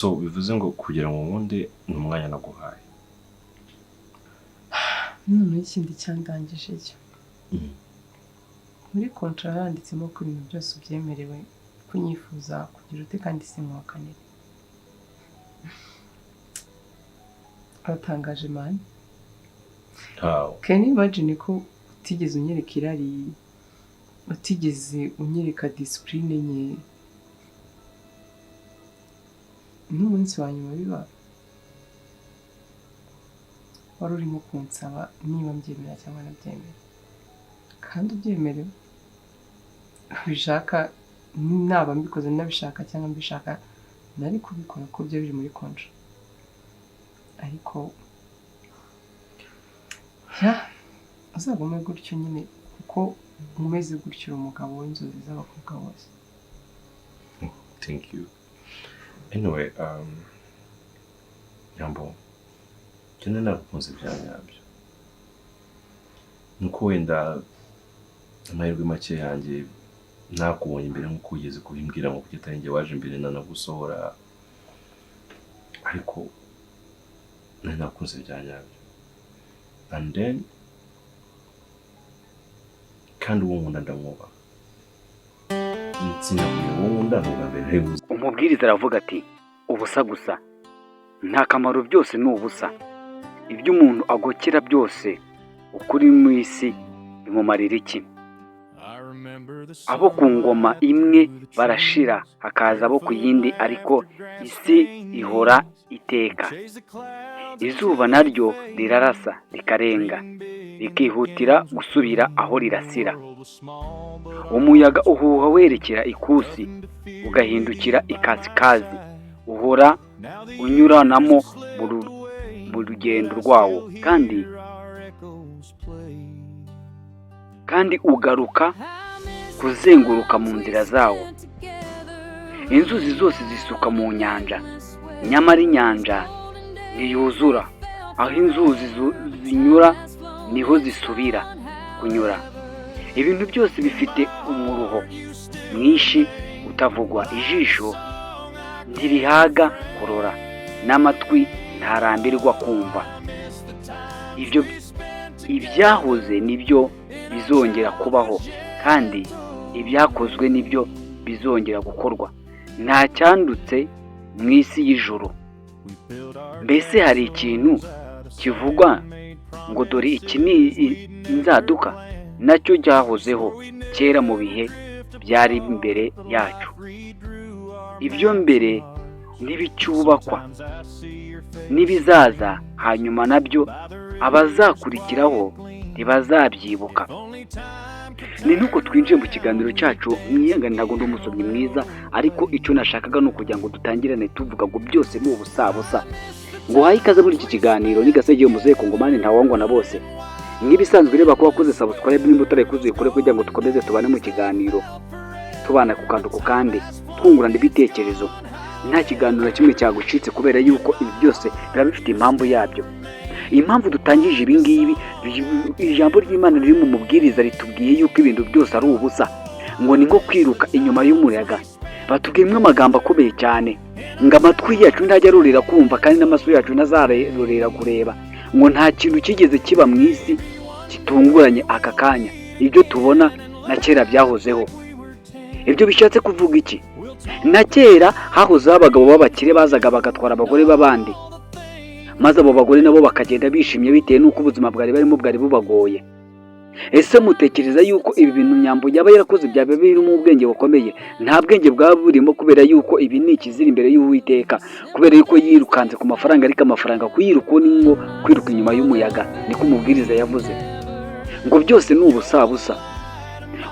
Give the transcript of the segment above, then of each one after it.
So bivuze ngo kugira ngo nkunde ni umwanya naguhaye. Noneho ikindi cyandangije cyo, muri contrat yanditsemo ko ibintu byose ubyemerewe kunyifuza kugira ute, kandi simuhakanire. Uratangaje, man. Ntawe. Can you imagine ko utigeze unyereka irari, utigeze unyereka discipline nke, n'umunsi wa nyuma biba wari urimo kunsaba niba mbyemera cyangwa ntabyemera, kandi ubyemerewe ubishaka, naba mbikoze nabishaka cyangwa mbishaka, nari kubikora kuko byo biri muri contrat. Ariko ya uzagume gutyo nyine, kuko umeze gutyo uri umugabo w'inzozi z'abakobwa bose. Thank you. Anyway, Nyambo, njye nagukunze bya nyabyo, nuko wenda amahirwe make yanjye nakubonye imbere nk'uko wigeze kubimbwira ngo kuki atari njye waje imbere nanagusohora, ariko nari nakunze bya nyabyo. And then kandi uwo nkunda ndamwubaha, sinakubwira uwo nkunda ni ubwa mbere nari muzi. Umubwiriza aravuga ati: "Ubusa gusa, nta kamaro, byose ni ubusa. Ibyo umuntu agokera byose ukuri mu isi bimumarira iki?" Abo ku ngoma imwe barashira, hakaza abo ku yindi, ariko isi ihora iteka. Izuba naryo rirarasa rikarenga, rikihutira gusubira aho rirasira. Umuyaga uhuha werekera ikusi, ugahindukira ikasikazi, uhora unyuranamo mu rugendo rwawo, kandi ugaruka kuzenguruka mu nzira zawo. Inzuzi zose zisuka mu nyanja, nyamara inyanja ntiyuzura. Aho inzuzi zinyura niho zisubira kunyura. Ibintu byose bifite umuruho mwinshi utavugwa. Ijisho ntirihaga kurora, n'amatwi ntarambirwa kumva. Ibyo ibyahoze nibyo bizongera kubaho, kandi ibyakozwe nibyo bizongera gukorwa. Nta cyandutse mu isi y'ijuru. Mbese hari ikintu kivugwa ngo: 'Dore iki ni inzaduka'? Nacyo cyahozeho kera mu bihe byari imbere yacu. Ibyo mbere ntibicyubakwa, n'ibizaza hanyuma nabyo abazakurikiraho ntibazabyibuka. Ni nuko twinjiye mu kiganiro cyacu. Mwihangane, ntabwo ndi umusomyi mwiza, ariko icyo nashakaga ni ukugira ngo dutangirane tuvuga ngo byose ni ubusabusa. Ngo uhaye ikaze muri iki kiganiro ni Gasegeye Muzehe Kongomani, ntawangwa na bose. Nk'ibisanzwe, reba ko wakoze subscribe, nimba utarayikoze uyikore kugira ngo dukomeze tubane mu kiganiro, tubana ku kantu ku kandi, twungurana ibitekerezo, nta kiganiro na kimwe cyagucitse, kubera yuko ibi byose biba bifite impamvu yabyo. Impamvu dutangije ibi ngibi, ijambo ry'Imana riri mu Mubwiriza ritubwiye yuko ibintu byose ari ubusa, ngo ni nko kwiruka inyuma y'umuyaga. Batubwiyemo amagambo akomeye cyane ngo amatwi yacu ntajya arurira kumva, kandi n'amaso yacu ntazarurira kureba, ngo nta kintu kigeze kiba mu isi gitunguranye aka kanya. Ibyo tubona na kera byahozeho. Ibyo bishatse kuvuga iki? Na kera hahozeho abagabo b'abakire bazaga bagatwara abagore b'abandi, maze abo bagore nabo bakagenda bishimye bitewe n'uko ubuzima bwari barimo bwari bubagoye. Ese mutekereza yuko ibi bintu Nyambo yaba yarakoze byaba birimo ubwenge bukomeye? Nta bwenge bwaba burimo, kubera yuko ibi ni ikizira imbere y'Uwiteka, kubera yuko yirukanze ku mafaranga, ariko amafaranga kuyiruka ni nko kwiruka inyuma y'umuyaga. Niko umubwiriza yavuze ngo byose ni ubusabusa.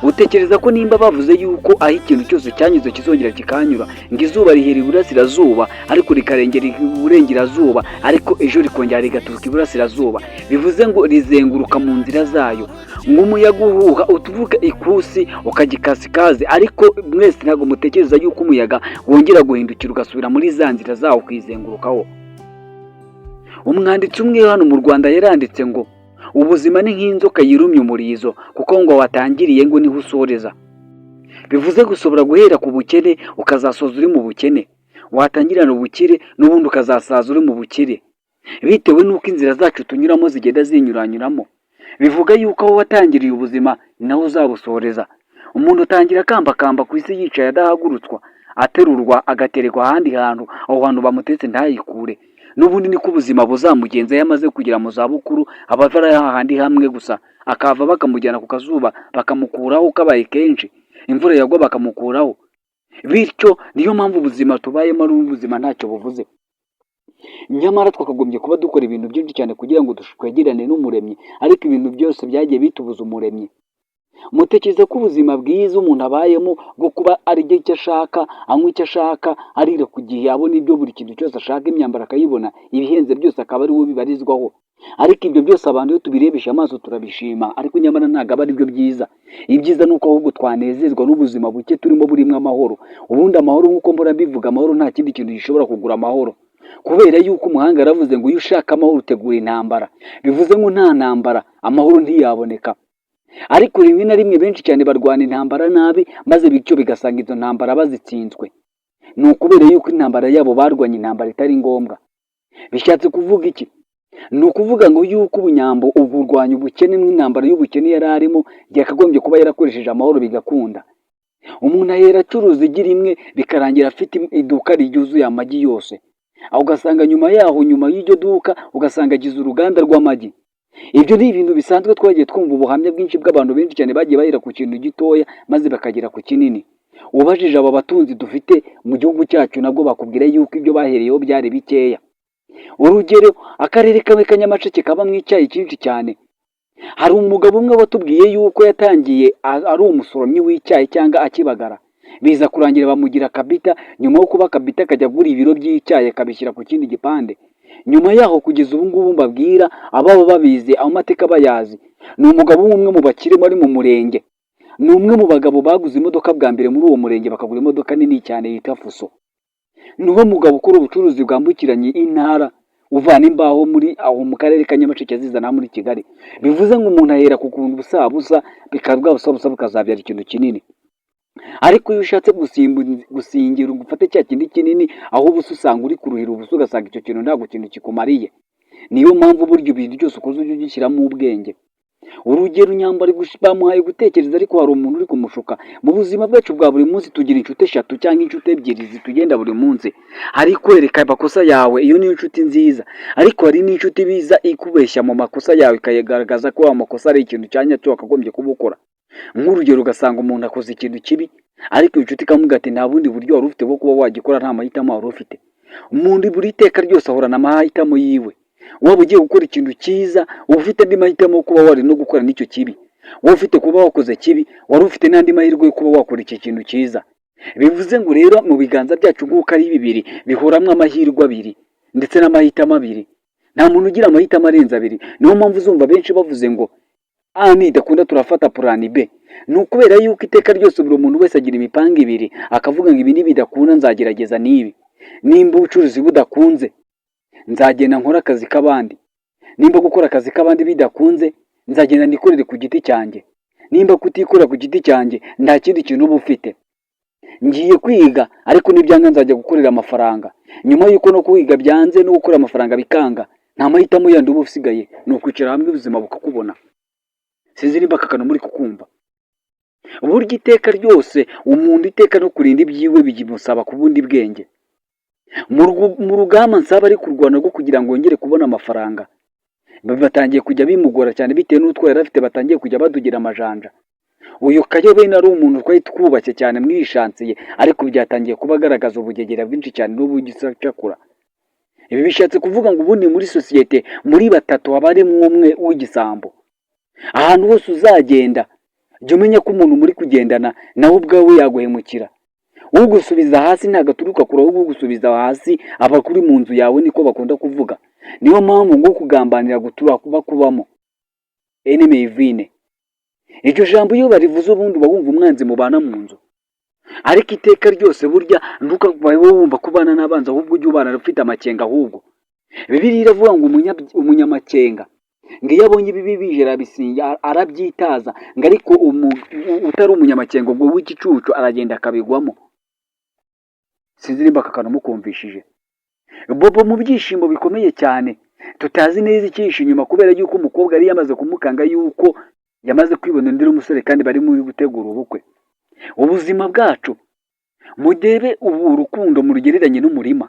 Utekereza ko nimba bavuze yuko aho ikintu cyose cyanyuze kizongera kikanyura, ngo izuba rihera iburasirazuba ariko rikarengera iburengerazuba, ariko ejo rikongera rigaturuka iburasirazuba, bivuze ngo rizenguruka mu nzira zayo, ngo umuyaga uhuha uturuka ikusi ukajya ikasikazi, ariko mwese ntabwo mutekereza yuko umuyaga wongera guhindukira ugasubira muri za nzira zawo ukizengurukaho? Umwanditsi umwe hano mu Rwanda yaranditse ngo ubuzima ni nk'inzoka yirumye umurizo, kuko ngo watangiriye ngo niho usoreza. Bivuze gushobora guhera ku bukene ukazasoza uri mu bukene. Watangirana ubukire, n'ubundi ukazasaza uri mu bukire, bitewe n'uko inzira zacu tunyuramo zigenda zinyuranyuramo. Bivuga yuko aho watangiriye ubuzima ni naho uzabusoreza. Umuntu utangira akambakamba ku isi yicaye adahagurutswa, aterurwa agaterekwa ahandi hantu, aho hantu bamutetse ntayikure. N'ubundi niko ubuzima buzamugenza iyo amaze kugera mu zabukuru, aba ava ari hahandi hamwe gusa, akava bakamujyana ku kazuba bakamukuraho kabaye kenshi, imvura yagwa bakamukuraho. Bityo niyo mpamvu ubuzima tubayemo ari ubuzima ntacyo buvuze. Nyamara twakagombye kuba dukora ibintu byinshi cyane kugira ngo twegerane n'Umuremyi, ariko ibintu byose byagiye bitubuza Umuremyi. Mutekereza ko ubuzima bwiza umuntu abayemo bwo kuba arya icyo ashaka, anywa icyo ashaka, arira ku gihe, abona ibyo buri kintu cyose ashaka, imyambaro akayibona, ibihenze byose akaba ari we bibarizwaho? Ariko ibyo byose abantu iyo tubirebesha amaso turabishima, ariko nyamara ntabwo aba ari byo byiza. Ibyiza ni uko ahubwo twanezezwa n'ubuzima buke turimo burimo amahoro. Ubundi amahoro, nk'uko mbona mbivuga, amahoro nta kindi kintu gishobora kugura amahoro, kubera yuko umuhanga yaravuze ngo iyo ushaka amahoro utegura intambara. Bivuze ngo nta ntambara amahoro ntiyaboneka. Ariko rimwe na rimwe benshi cyane barwana intambara nabi, maze bityo bigasanga izo ntambara bazitsinzwe. Ni ukubera yuko intambara yabo barwanye intambara itari ngombwa. Bishatse kuvuga iki? Ni ukuvuga ngo yuko ubunyambo uburwanya ubukene n'intambara y'ubukene yari arimo, yakagombye kuba yarakoresheje amahoro bigakunda. Umuntu ahera acuruza igi rimwe, bikarangira afite iduka ryuzuye amagi yose. Aho ugasanga nyuma yaho, nyuma y'iryo duka, ugasanga agize uruganda rw'amagi. Ibyo ni ibintu bisanzwe, twagiye twumva ubuhamya bwinshi bw'abantu benshi cyane bagiye bahera ku kintu gitoya maze bakagera ku kinini. Ubajije aba batunzi dufite mu gihugu cyacu, nabwo bakubwira yuko ibyo bahereyeho byari bikeya. Urugero, akarere kamwe ka Nyamasheke kabamo icyayi cyinshi cyane. Hari umugabo umwe watubwiye yuko yatangiye ari umusoromyi w'icyayi cyangwa akibagara, biza kurangira bamugira kabita. Nyuma yo kuba kabita, akajya agura ibiro by'icyayi akabishyira ku kindi gipande. Nyuma yaho, kugeza ubu ngubu mbabwira, ababa babizi amateka bayazi, ni umugabo w'umwe mu bakire bari mu murenge. Ni umwe mu bagabo baguze imodoka bwa mbere muri uwo murenge, bakagura imodoka nini cyane yitwa Fuso. Ni wo mugabo ukora ubucuruzi bwambukiranya intara, uvana imbaho muri aho mu karere ka Nyamasheke azizana muri Kigali. Bivuze ngo umuntu ahera ku kuntu busabusa, bikaba bwa busabusa bukazabyara ikintu kinini. Ariko iyo ushatse gusingira ngo ufate cya kindi kinini, aho ubusa usanga uri kuruhira ubusa, ugasanga icyo kintu ntabwo kintu kikumariye. Niyo mpamvu burya ibintu byose ukoze ujye ugishyiramo ubwenge. Urugero, Nyambo bamuhaye gutekereza, ariko hari umuntu uri kumushuka. Mu buzima bwacu bwa buri munsi tugira inshuti eshatu cyangwa inshuti ebyiri zitugenda buri munsi. Hari ikwereka amakosa yawe, iyo niyo nshuti nziza. Ariko hari n'inshuti biza ikubeshya mu makosa yawe, ikayagaragaza ko ayo makosa ari ikintu cya nyacyo wakagombye kuba ukora. Nk'urugero, ugasanga umuntu akoze ikintu kibi, ariko inshuti ikamubwira ati: "Nta bundi buryo wari ufite bwo kuba wagikora, nta mahitamo wari ufite." Umuntu buri teka ryose ahorana amahitamo yiwe. Waba ugiye gukora ikintu cyiza, uba ufite andi mahitamo yo kuba wari no gukora n'icyo kibi. Wowe ufite kuba wakoze kibi, wari ufite n'andi mahirwe yo kuba wakora iki kintu cyiza. Bivuze ngo rero mu biganza byacu nk'uko ari bibiri, bihoramo amahirwe abiri ndetse n'amahitamo abiri. Nta muntu ugira amahitamo arenze abiri. Niyo mpamvu uzumva benshi bavuze ngo A nidakunda turafata plan B. Ni ukubera yuko iteka ryose buri muntu wese agira imipango ibiri, akavuga ngo ibi nibidakunda nzagerageza n'ibi. Nimba ubucuruzi budakunze, nzagenda nkore akazi k'abandi. Nimba gukora akazi k'abandi bidakunze, nzagenda nikorere ku giti cyanjye. Nimba kutikorera ku giti cyanjye, nta kindi kintu uba ufite. Ngiye kwiga, ariko nibyanga nzajya gukorera amafaranga. Nyuma y'uko no kwiga byanze no gukora amafaranga bikanga, nta mahitamo yandi uba usigaye, ni ukwicara hamwe ubuzima bukakubona. Sinzi nimba aka kantu muri kukumva. Burya iteka ryose umuntu iteka no kurinda ibyiwe bimusaba ku bundi bwenge. Mu rugamba nsaba ari kurwana rwo kugira ngo yongere kubona amafaranga, batangiye kujya bimugora cyane bitewe n'utwo yari afite, batangiye kujya badugira amajanja. Uyu Kayobeni ari umuntu twari twubashye cyane muri iyi shansiye, ariko byatangiye kuba agaragaza ubugegera bwinshi cyane n'ubugisacakura. Ibi bishatse kuvuga ngo ubundi muri sosiyete muri batatu haba harimo umwe w'igisambo. Ahantu hose uzagenda, jya umenya ko umuntu muri kugendana nawe ubwawe yaguhemukira. Ugusubiza hasi ntabwo aturuka kure, ahubwo ugusubiza hasi aba kuri mu nzu yawe, niko bakunda kuvuga. Niyo mpamvu ngo kugambanira gutura kuba kubamo enemy within. Iryo jambo iyo barivuze, ubundi uba wumva umwanzi mubana mu nzu. Ariko iteka ryose burya ntukabaye wumva ko ubana n'abanzi, ahubwo ujye ubana ufite amakenga. Ahubwo Bibiliya iravuga ngo umunyamakenga ngo iyo abonye ibibi bije arabisinga, arabyitaza, ngo ariko utari umunyamakenga, ubwo w'igicucu, aragenda akabigwamo. Sinzi nimba aka kantu mukumvishije. Bobo mu byishimo bikomeye cyane, tutazi neza icyihishe inyuma, kubera yuko umukobwa yari yamaze kumukanga yuko yamaze kwibona undi musore kandi bari muri gutegura ubukwe. Ubuzima bwacu murebe ubu, urukundo murugereranye n'umurima.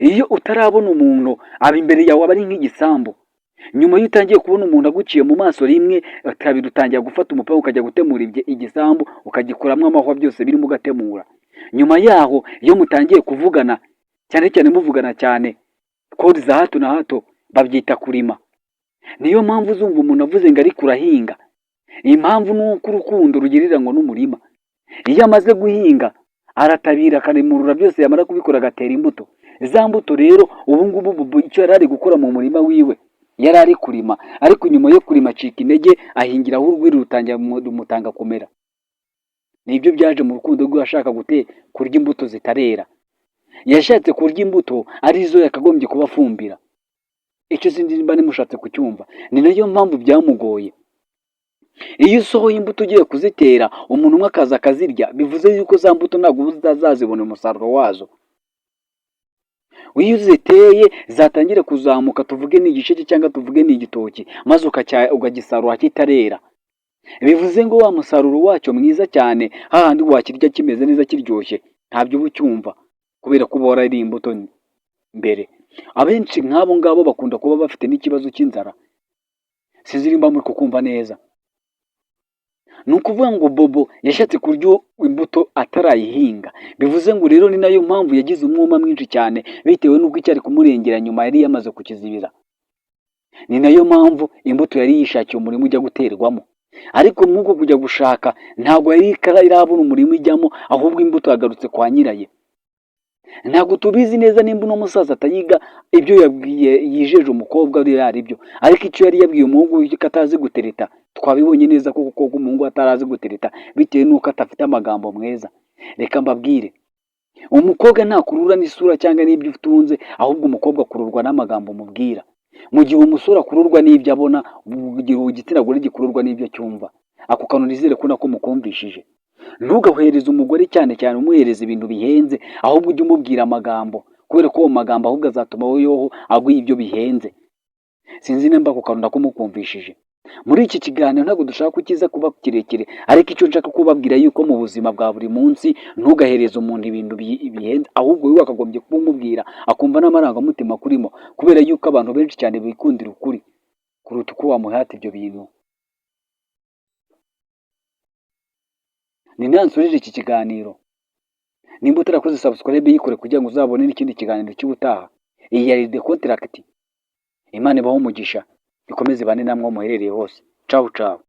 Iyo utarabona umuntu, aba imbere yawe aba ari nk'igisambu. Nyuma iyo utangiye kubona umuntu aguciye mu maso rimwe, kabiri, utangira gufata umupira ukajya gutemura igisambu, ukagikuramo amahwa byose birimo ugatemura. Nyuma yaho, iyo mutangiye kuvugana cyane cyane, muvugana cyane call za hato na hato, babyita kurima. Niyo mpamvu uzumva umuntu avuze ngo ariko urahinga. Impamvu ni uko urukundo rugereranywa n'umurima. Iyo amaze guhinga aratabira, akarimurura byose, yamara kubikora agatera imbuto. Za mbuto rero, ubu ngubu Bobo icyo yari ari gukora mu murima wiwe, yari ari kurima, ariko nyuma yo kurima acika intege, ahingiraho urwiri rutangira rumutanga kumera. Nibyo byaje mu rukundo rwe, ashaka kurya imbuto zitarera. Yashatse kurya imbuto arizo yakagombye kuba afumbira. Icyo sinzi niba nimushatse kucyumva. Ni nayo mpamvu byamugoye. Iyo usohoye imbuto ugiye kuzitera, umuntu umwe akaza akazirya, bivuze yuko za mbuto ntabwo uba utazazibona umusaruro wazo. Iyo uziteye zatangira kuzamuka, tuvuge ni igisheke cyangwa tuvuge ni igitoki, maze ukagisarura kitarera, bivuze ngo wa musaruro wacyo mwiza cyane, hahandi wakirya kimeze neza kiryoshye, ntabyo uba ucyumva kubera ko uba warariye imbuto mbere. Abenshi nk'abo ngabo bakunda kuba bafite n'ikibazo cy'inzara. Sinzi nimba muri kukumva neza. Ni ukuvuga ngo Bobo yashatse kurya imbuto atarayihinga. Bivuze ngo rero ni nayo mpamvu yagize umwuma mwinshi cyane, bitewe n'uko icyari kumurengera nyuma yari yamaze kukizibira. Ni nayo mpamvu imbuto yari yishakiye umurima ujya guterwamo, ariko mw'uko kujya gushaka ntabwo yari irabona umurima ijyamo, ahubwo imbuto yagarutse kwa nyirayo. Ntabwo tubizi neza nimba uno musaza atayiga ibyo yabwiye yijeje umukobwa ari ari byo, ariko icyo yari yabwiye umuhungu ko atazi gutereta, twabibonye neza ko koko umuhungu atarazi gutereta, bitewe n'uko adafite amagambo meza. Reka mbabwire, umukobwa ntakurura n'isura cyangwa n'ibyo utunze, ahubwo umukobwa akururwa n'amagambo umubwira, mu gihe umusore akururwa n'ibyo abona, mu gihe igitsina gore gikururwa n'ibyo cyumva. Ako kantu nizere ko nako mukumvishije. Ntugahereze umugore cyane cyane umuhereza ibintu bihenze, ahubwo ujye umubwira amagambo, kubera ko uwo magambo ahubwo azatuma yoho aguha ibyo bihenze. Sinzi nimba ako kantu nako mukumvishije. Muri iki kiganiro ntabwo dushaka ko kiza kuba kirekire, ariko icyo nshaka kubabwira yuko mu buzima bwa buri munsi ntugahereze umuntu ibintu bihenze, ahubwo wowe wakagombye kuba umubwira akumva n'amarangamutima kurimo, kubera yuko abantu benshi cyane bikundira ukuri kuruta uko wamuhata ibyo bintu. Ni nansoreje iki kiganiro. Nimba utarakoze subscribe, yikore kugira ngo uzabone n'ikindi kiganiro cy'ubutaha. Iyi yari The Contract. Imana ibahe umugisha, ikomeze ibane namwe aho muherereye hose. Cawu cawu.